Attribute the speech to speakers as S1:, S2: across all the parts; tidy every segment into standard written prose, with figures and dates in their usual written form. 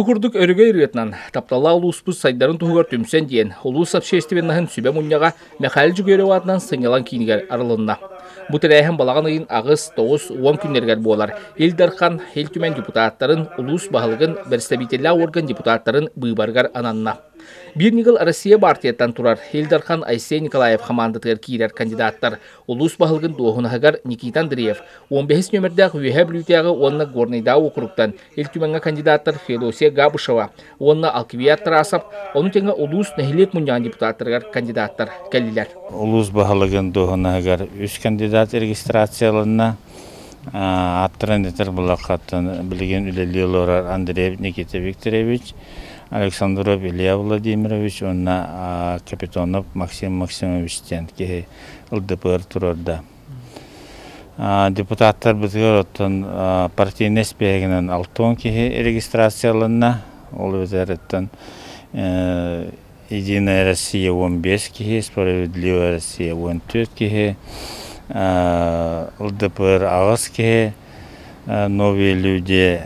S1: Бу курдук өрөгөй ырыатынан тапталлаах улууспут сайдарын туһугар түмсэн диэн улуус общественноһын сүбэ мунньаҕа Михаил Дьүгүөров аатынан сынньалаҥ киинигэр арылынна. Бу тэрээһин балаҕан ыйын 8, 9, 10 күннэригэр буолар. Ил Дархан, Ил Түмэн депутаттарын, улуус баһылыгын, бэрэстэбиитэллээх уорган депутаттарын быыбарыгар ананна. Биир ньыгыл Россия баартыйаттан турар Ил Дархан Айсен Николаев хамаандатыгар киирэр кандидаттар улуус баһылыгын дуоһунаһыгар Никита Андреев, 15 нүөмэрдээх Үөһээ Бүлүүтээҕи уонна Горнайдааҕы уокуруктан Ил Түмэҥҥэ кандидаттар Феодосия Габышева уонна Алкивиад Тарасов, ону тэҥэ улуус нэһилиэк мунньаҕын депутаттарыгар кандидаттар кэллилэр.
S2: Улуус баһылыгын дуоһунаһыгар үс кандидат регистрацияланна. Ааттарын этэр булаххаттан билигин үлэлии олорор Андреев Никита Викторович, Александров Илья Владимирович уонна Капитонов Максим Максимович диэн киһи ЛДПР турарда. Депутаттарбытыгар оттон партийнай испииһэгинэн 60 киһи регистрацияланна. Ол эбэтэр Единая Россия 15 киһи, Справедливая Россия 14 киһи, ЛДПР 8 киһи, Новые люди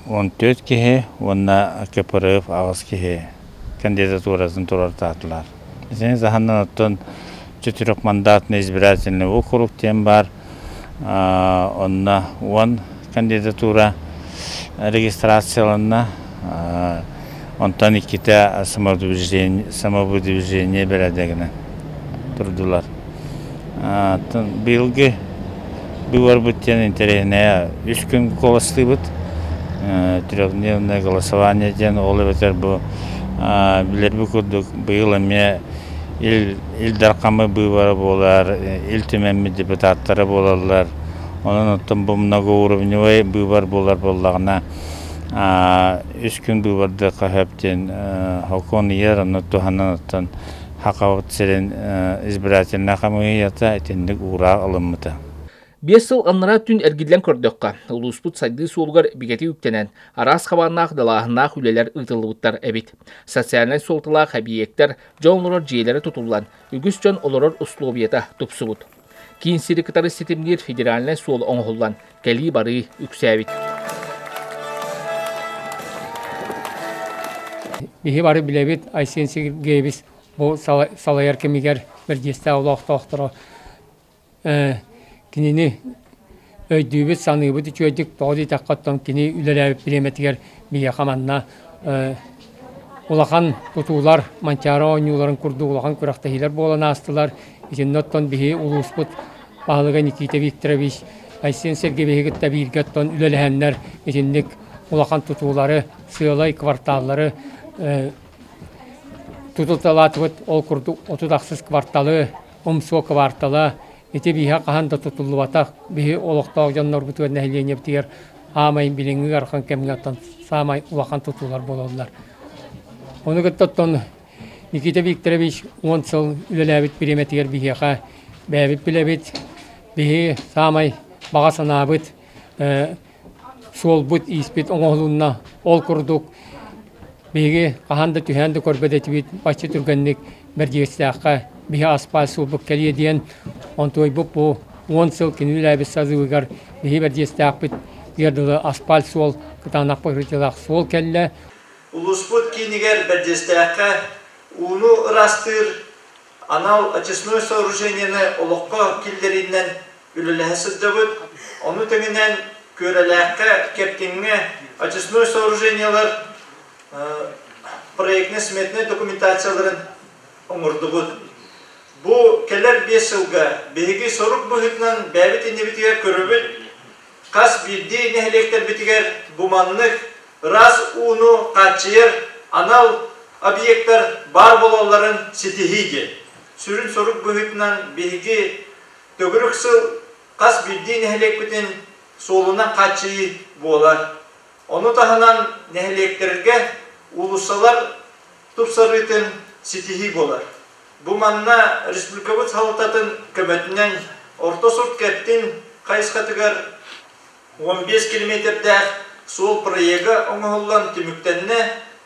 S2: 14 киһи уонна КПРФ 8 киһи кандидатуратын туруортаатылар. Итини таһынан оттон четырехмандатный избирательный округ диэн баар. Онно 10 кандидатура регистрацияланна. Онтон иккитэ самовыдвижение бэрээдэгинэн турдулар. Быйылгы быыбарбыт диэн интэриэһинэйэ үс күн куоластыыбыт. Трехдневное голосование диэн ол эбэтэр бу билэрбит курдук быйыл эмиэ Ил, Ил Дархаммыт быыбара буолар, Ил Түмэммит депутаттара буолаллар. Онон оттон бу многоуровневай быыбар буолар буоллаҕына үс күн быыбардыахха сөп диэн сокуон ыйар, онно туһанан оттон Хахабыт сирин избирательнай хамыыһыйата итинник уураах ылыммыта.
S1: 5 сыл анараа түн эргиллэн көрдөххө, улууспут сайдыы суолугар бигэтик үктэнэн, араас хабааннаах далааһыннаах үлэлэр ыытыллыбыттар эбит. Социальнай суолталаах эбийиэктэр, дьон олорор дьиэлэрэ тутуллан, үгүс дьон олорор условията тупсубут. Киин сири кытары ситимниир федеральнай суол оҥоһуллан, кэлии-барыы үксээбит.
S3: Биһи бары билэбит, Айсен Сергеевич бу салайар кэмигэр Бэрдьиэстээх олохтоохторо кинини өйдүүбүт, саныыбыт үчүгэйдик, тоҕо диэтэххэ оттон кини үлэлээбит бириэмэтигэр биһиэхэ манна улахан тутуулар, Манчаары оонньууларын курдук улахан күрэхтэһиилэр буолан аастылар. Итиннэ оттон биһи улууспут баһылыга Никита Викторович Айсен Сергеевиһи кытта бииргэ оттон үлэлэһэннэр итинник улахан тутуулары, сыалай кварталлары тутуталаатыбыт. Ол курдук 36 кварталы, умсуо квартала ити биһи хаһан да тутуллубатах биһи олохтоох дьоннорбутугар нэһилиэнньэбитигэр аамай билиҥҥи ыарахан кэмҥэ оттон саамай улахан тутуулар буолаллар. Ону кытта оттон Никита Викторович 10 сыл үлэлээбит бириэмэтигэр биһиэхэ бэйэбит билэбит, биһи саамай баҕа санаабыт суолбут ииспит оҥоһулунна. Ол курдук биһиги хаһан да түһээн да көрбөт этибит бачча түргэнник Бэрдьигэстээххэ биһи аспаал суолбут кэлиэ диэн онтуойбут бу 10 сыл кини үлэлээбит сазыыбыгар биһи Бэрдьигэстээхпит дылы асфальт суол кытаанах покрытиелаах суол кэллэ.
S4: Улууспут киинигэр Бэрдьигэстээххэ ууну ыраастыыр анал очистной сооружениены олоххо киллэриинэн үлэлэһэ сылдьабыт. Ону тэҥинэн Күөрэлээххэ, Кэптиҥҥэ очистной сооружениелар проектно-сметнай документацияларын оҥордубут. Бу кэлэр 5 сылга биһиги сорук быһыытынан бэйэбит иннибитигэр көрөбүт, хас биирдии нэһилиэктэрбитигэр бу маннык ыраас ууну хааччыйар анал объектар баар буолалларын ситиһии диэн. Сүрүн сорук быһыытынан биһиги төгүрүк сыл хас биирдии нэһилиэкпитин суолунан хааччыйыы буолар. Ону таһынан нэһилиэктэргэ уулуссалар тупсарыытын ситиһии буолар. Бу манна республикабыт салалтатын көмөтүнэн Орто Сурт Кэптин хайысхатыгар 15 километрдээх суол проега оҥоһуллан түмүктэннэ,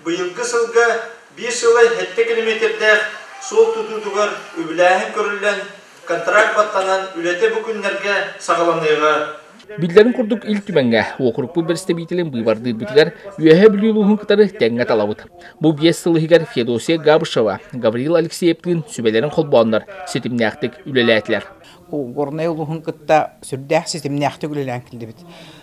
S4: быйылгы сылга 5,7 километрдээх суол тутуутугар үбүлээһин көрүллэн, контракт баттанан үлэтэ бу күннэргэ саҕаланыаҕа.
S1: Биллэрин курдук Ил Түмэҥҥэ уокурукпут бэрэстэбиитэлин быыбардыырбытыгар Үөһээ Бүлүү улууһун кытары тэҥҥэ талабыт. Бу 5 сыл иһигэр Феодосия Габышева, Гаврил Алексеевтыын сүбэлэрин холбооннор ситимнээхтик үлэлээтилэр.
S5: Горнай улууһун кытта сүрдээх ситимнээхтик үлэлээн кэллибит.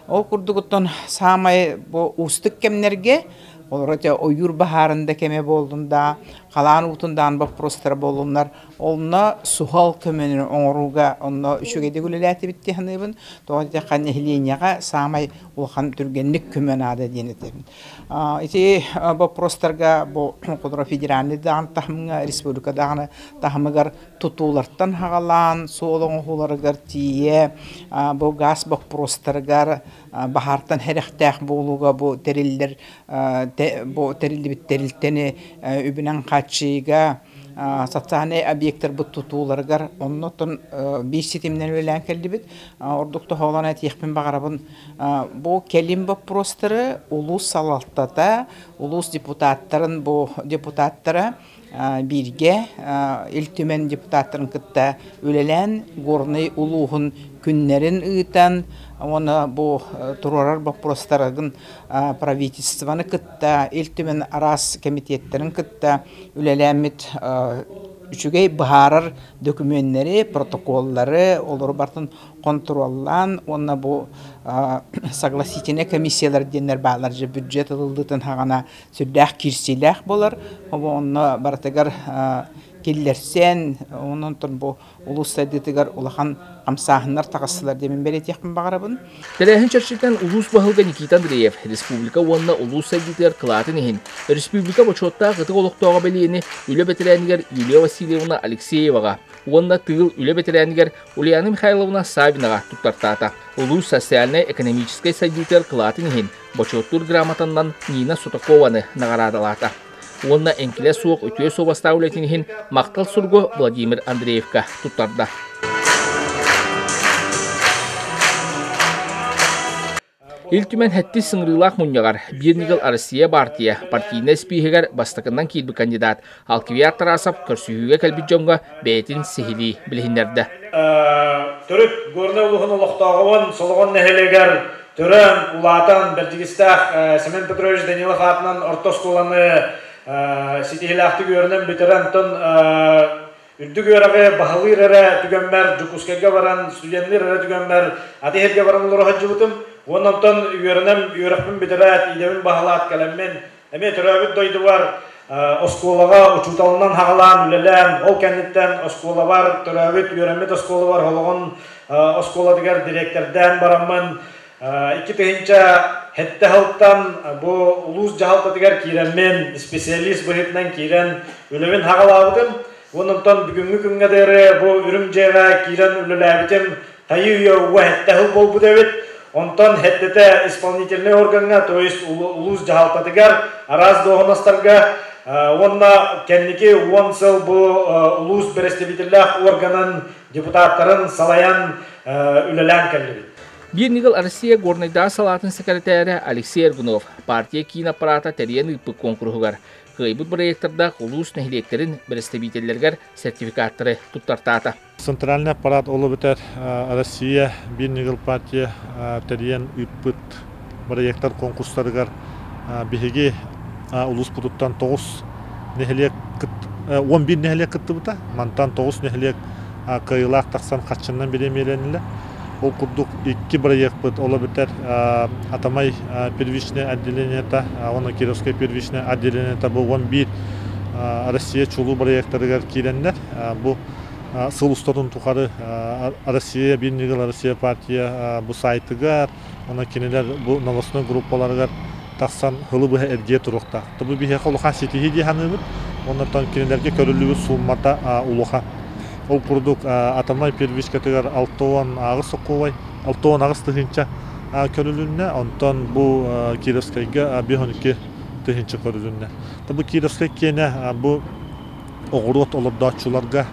S5: Ол курдугуттан саамай бу уустук кэмнэргэ олору ойуур баһаарын да кэмэ буоллун да, халаан уутун даан боппуруостара буоллуннар, онно суһал көмөнү оҥорууга онно үчүгэйдик үлэлээтибит дии саныыбын. Тоҕо диэтэххэ нэһилиэнньэҕэ саамай улахан түргэнник көмө наада диэн этэбин. Ити боппуруостарга бу холобура федеральнай даҕаны таһымҥа, республика даҕаны таһымыгар тутуулартан хаҕалаан суол оҥоһууларыгар тиийэ бу гаас боппуруостарыгар баһаартан сэрэхтээх буолууга бу тэриллэр бу тэриллибит тэрилтэни үбүнэн хааччыйыыга социальнай объектарбыт тутууларыгар оннотон биир ситиминэн үлэлээн кэллибит. Ордук тоһоҕолоон этиэхпин баҕарабын бу кэлим боппуруостары улуус салалтата, улуус депутаттарын бу депутаттара бииргэ Ил Түмэн депутаттарын кытта үлэлээн Горнай улууһун күннэрин ыытан уонна бу туруорар боппуруостарын правительствоны кытта Ил Түмэн араас кэмитиэттэрин кытта үлэлээммит үчүгэй быһаарар дөкүмүөннэри, протоколлары олору барытын хонтуруоллаан уонна бу согласительнай комиссиялар диэннэр бааллар же бюджет ылыллыытын хаҕана сүрдээх киирсиилээх буолар. Онно барытыгар киллэрсэн, онон бу улуус сайдыытыгар улахан хамсааһыннар таҕыстылар диэмин бэлиэтиэхпин баҕарабын.
S1: Тэрээһин чэрчитинэн улуус баһылыга Никита Андреев республика уонна улуус сайдыытыгар кылаатын иһин республика бочуоттаах ытык олохтооҕо бэлиэни үлэ бэтэрээнигэр Юлия Васильевна Алексееваҕа уонна тыыл үлэ бэтэрээнигэр Ульяна Михайловна Савинаҕа туттартаата. Улуус социальнай-экономическай сайдыытыгар кылаатын иһин бочуоттуур грамотаннан Нина Сутакованы наҕараадалаата. Уонна эҥкилэ суох үтүө суобастаах үлэтин иһин махтал суругу Владимир Андреевка туттарда. Ил Түмэн сэттис ыҥырыылаах мунньаҕар Биир ньыгыл Россия баартыйа партийнай испииһэгэр бастакынан киирбит кандидат Алквиад Тарасов көрсүһүүгэ кэлбит дьоҥҥо бэйэтин сиһилии билиһиннэрдэ.
S4: Төрүт Горнай улууһун олохтооҕун Солоҕон нэһилиэгэр төрөөн, улаатан Бэрдьигэстээх Семен Петрович Данилов аатынан орто оскуоланы ситиһилээхтик үөрэнэн бүтэрэн, онтон үрдүк үөрэҕи баһылыыр эрэ түгэммэр Дьокуускайга баран, студенныыр эрэ түгэммэр аты иһэргэ баран олоро сылдьыбытым. Уонна онтон үөрэнэн үөрэхпин бүтэрээт, идэбин баһылаат кэлэммин, эмиэ төрөөбүт дойдубар оскуолаҕа учууталынан хаҕалаан үлэлээн, ол кэнниттэн оскуолабар, төрөөбүт, үөрэммит оскуолабар Холоҕон оскуолатыгар дириэктэрдээн бараммын, 2007 сылтан бу улуус дьаһалтатыгар киирэммин, специалист быһыытынан киирэн үлэбин хаҕалаабытым. Онтон бүгүҥҥү күҥҥэ диэри бу үрүҥ дьиэҕэ киирэн үлэлээбитим хайыы-үйэ уга сэттэ сыл буолбут эбит. Онтон сэттэтэ исполнительнай органҥа, то есть улуус дьаһалтатыгар, араас дуоһунастарга уонна кэнники 10 сыл бу улуус бэрэстэбиитэллээх органын депутаттарын салайан үлэлээн кэллибит.
S1: Биир ньыгыл Россия Горнайдааҕы салаатын сэкирэтээрэ Алексей Аргунов партия киин аппарата тэрийэн ыыппыт куонкуруһугар кыайбыт бырайыактардаах улуус нэһилиэктэрин бэрэстэбиитэллэригэр сертификаттары туттартаата.
S6: Центральный аппарат ол эбэтэр Россия Биир ньыгыл партия тэрийэн ыыппыт бырайыактар конкурстарыгар биһиги улууспутуттан 9 нэһилиэк 11 нэһилиэк кыттыбыта. Мантан 9 нэһилиэк кыайыылаах тахсан харчынан бириэмийэлэннилэр. Ол курдук икки бырайыакпыт ол эбэтэр Атамай первичное отделениета уонна Кировское первичное отделениета бу 11 Россия чулуу бырайыактарыгар киирэннэр бу сыл устатын тухары Россия Биир ньыгыл Россия партия бу сайтыгар уонна кинилэр бу новостной группаларыгар тахсан сылы быһа эргийэ туруохтаах. Бу биһиэхэ улахан ситиһии дии саныыбыт. Оннортон кинилэргэ көрүллүбүт сууммата улахан. Ол курдук атомнай первичкатыгар 68 сокуовай, 68 тыһыынча көрүлүннэ. Онтон бу Кировскайга 52 тыһыынча көрүлүннэ. Бу Кировскай киэнэ бу оҕуруот олордооччуларга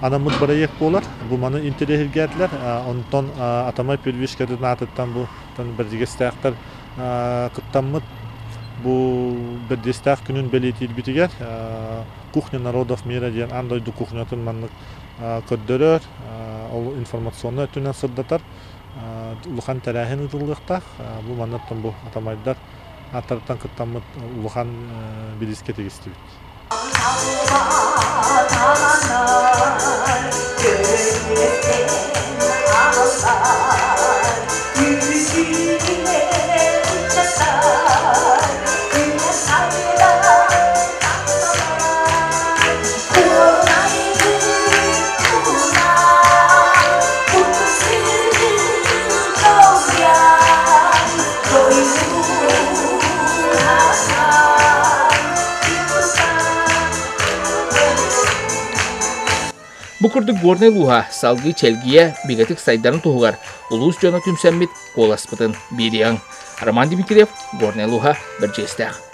S6: анаммыт бырайыак буолар. Бу маны интэриэһиргээтилэр. Онтон Атамай первичкатын аатыттан бу бэрдьигэстээхтэр кыттаммыт бу бэрдьигэстээх күнүн бэлиэтиирбитигэр Кухня народов мира диэн аан дойду кухнятын маннык көрдөрөр, ол информационнай өттүнэн сырдатар. Улахан тэрээһин ыытыллыахтаах. Бу маннаттан бу атамайдар ааттарыттан кыттаммыт улахан бириискэ тигистибит.
S1: Бу курдук Горнай улууһа салгыы чэлгийэ бигэтик сайдарын туһугар улуус дьоно түмсэммит куоласпытын биэриэҕиҥ. Роман Дмитриев, Горнай улууһа, Бэрдьигэстээх.